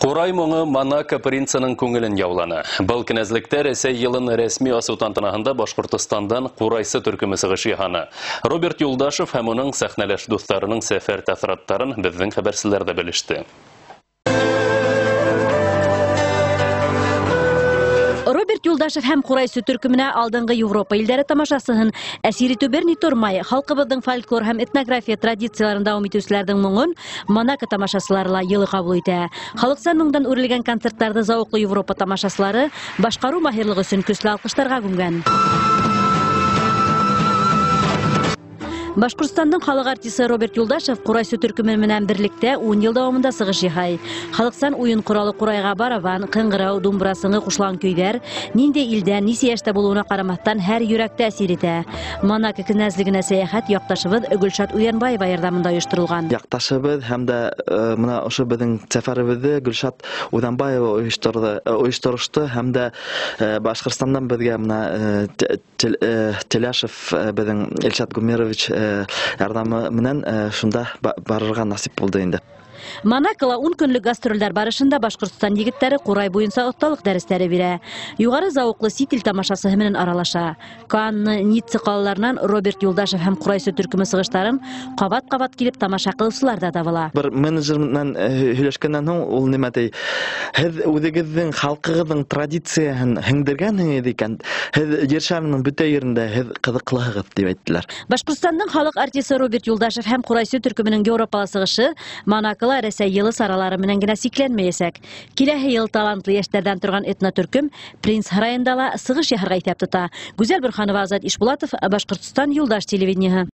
Ҡурай моңо Монако принцының күңелен яуланы. Был кенәзлектә Рәсәй йылын рәсми асыу тантанаһында Башҡортостандан ҡурайсы төркөмө сығыш яһаны. Роберт Юлдашев һәм уның сәхнәләш дуҫтарының сәфәр тәьҫораттарын беҙҙең хәбәрселәр ҙә белеште. Роберт Юлдашев һәм ҡурайсы төркөмөнә алдынғы Европа илдәре тамашасыһын әсир итеү бер ни тормай. Халҡыбыҙҙың фольклор һәм этнография традицияларын дауам итеүселәрҙең моңон Монако тамашасылары ла йылы ҡабул итә. Халыҡсан моңдан үрелгән концерттарҙы зауыҡлы Европа тамашасылары башҡарыу маһирлығы өсөн көслө алҡыштарға күмгән. Башҡортостандың халыҡ артисы Роберт Юлдашев ҡурайсы төркөмө менән берлектә 10 йыл дауамында сығыш яһай. Халыҡсан уйын ҡоралы ҡурайға барабан, ҡыңғырау, думбыра сыңы ҡушылған көйҙәр ниндәй илдә, нисә йәштә булыуына ҡарамаҫтан һәр йөрәктә әсир итә. Монако кенәзлегенә сәйәхәт яҡташыбыҙ Гөлшат Уянбаева ярҙамында ойошторолған. Яҡташыбыҙ һәм дә мына ошо беҙҙең сәфәребеҙҙе Гөлшат Уянбаева ойошторошто һәм дә Башҡортостандан беҙгә мына Теляшев беҙҙең Илшат Гумерович ярҙамы менән шунда барырға насип булды инде. Монакола 10 көнлөк гастролдәр барышында Башҡортостан егеттәре ҡурай буйынса оҫталыҡ дәрестәре бирә. Юғары зауыҡлы сит ил тамашасыһы менән аралаша. Канны, Ницца ҡалаларынан Роберт Юлдашев һәм ҡурайсы төркөмө сығыштарын ҡабат-ҡабат килеп тамаша ҡылыусылар ҙа табыла. Бер менеджер менән һөйләшкәндән һуң ул нимә ти? Һеҙ үҙегеҙҙең халҡығыҙҙың традицияһын һеңдергәнһегеҙ икән, һеҙ ер шарының бөтә ерендә һеҙ ҡыҙыҡлыһығыҙ тип әйттеләр. Башҡортостандың халыҡ артисы Роберт Юлдашев һәм ҡурайсы төркөмөнөң Европала сығышы Монакола Рәсәй йылы саралары менән генә сикләнмәйәсәк. Киләһе йыл талантлы йәштәрҙән торған этнотөркөм Принц һарайында ла сығыш яһарға иҫәп тота. Гүзәл Бурханова, Азат Ишбулатов, Башҡортостан Юлдаш телевидениеһы.